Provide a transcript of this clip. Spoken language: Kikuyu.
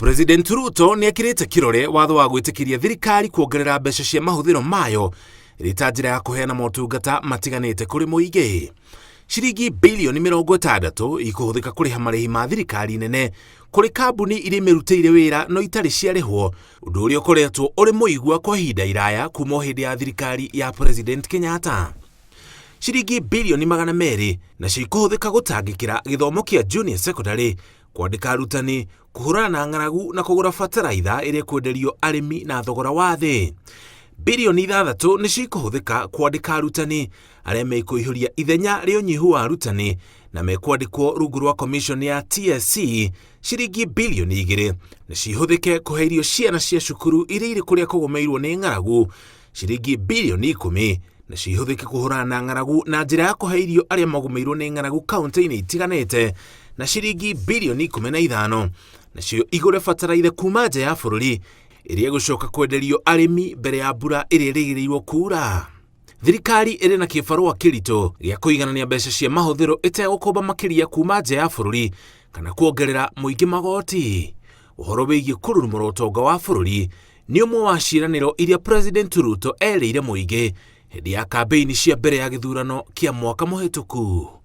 President Ruto nĩ ekĩrĩte kĩrore watho wa gwĩtĩkĩria thirikari kuongerera mbeca cia mahũthĩro mayo ĩrĩ ta njĩra ya kũheana motungata matiganĩte kũrĩ mũingĩ. Ciringi bilioni 60 ikũhũthĩka kũrĩha marĩhi ma thirikari nene kũrĩ kambuni iria imĩrutĩire wĩra no itarĩ ciarĩhwo, ũndũ ũrĩa ũkoretwo ũrĩ mũigua kwa ihinda iraya kuma o hĩndĩ ya thirikari ya President Kenyatta. Ciringi bilioni 200 nacio ikũhũthĩka gũtangĩkĩra gĩthomo kĩa junior secondary, kwandĩka arutani, kũhũrana na ng'aragu na kũgũra bataraitha ĩrĩa ĩkwenderio arĩmi na thogora wa thĩ. Bilioni 6 nĩcio ikũhũthĩka kwandĩka arutani arĩa mekũihũria ithenya rĩa ũnyihu wa arutani na mekwandĩkwo rungu rwa commission ya TSC. Ciringi bilioni 2 nĩcio ihũthĩke kũhe irio ciana cia cukuru iria irĩ kũrĩa kũgũmĩirwo nĩ ng'aragu. Ciringi bilioni 10 nacio ihũthĩke kũhũrana na ng'aragu na njĩra ya kũhe irio arĩa magũmĩirwo nĩ ng'aragu kaunti-inĩ itiganĩte, na ciringi bilioni 15 nacio igũre bataraitha kuma nja ya bũrũri ĩrĩa ĩgũcoka kwenderio arĩmi mbere ya mbura ĩrĩa ĩrĩgĩrĩirwo kuura. Thirikari ĩrĩ na kĩbarũa kĩritũ gĩa kũiganania mbeca cia mahũthĩro ĩtegũkomba makĩria kuma nja ya bũrũri kana kuongerera mũingĩ magoti. Ũhoro wĩgiĩ kũrurumũra ũtonga wa bũrũri nĩ ũmwe wa ciĩranĩro iria President Ruto erĩire mũingĩ hĩndĩ ya kambĩini cia mbere ya gĩthurano kĩa mwaka mũhĩtũku.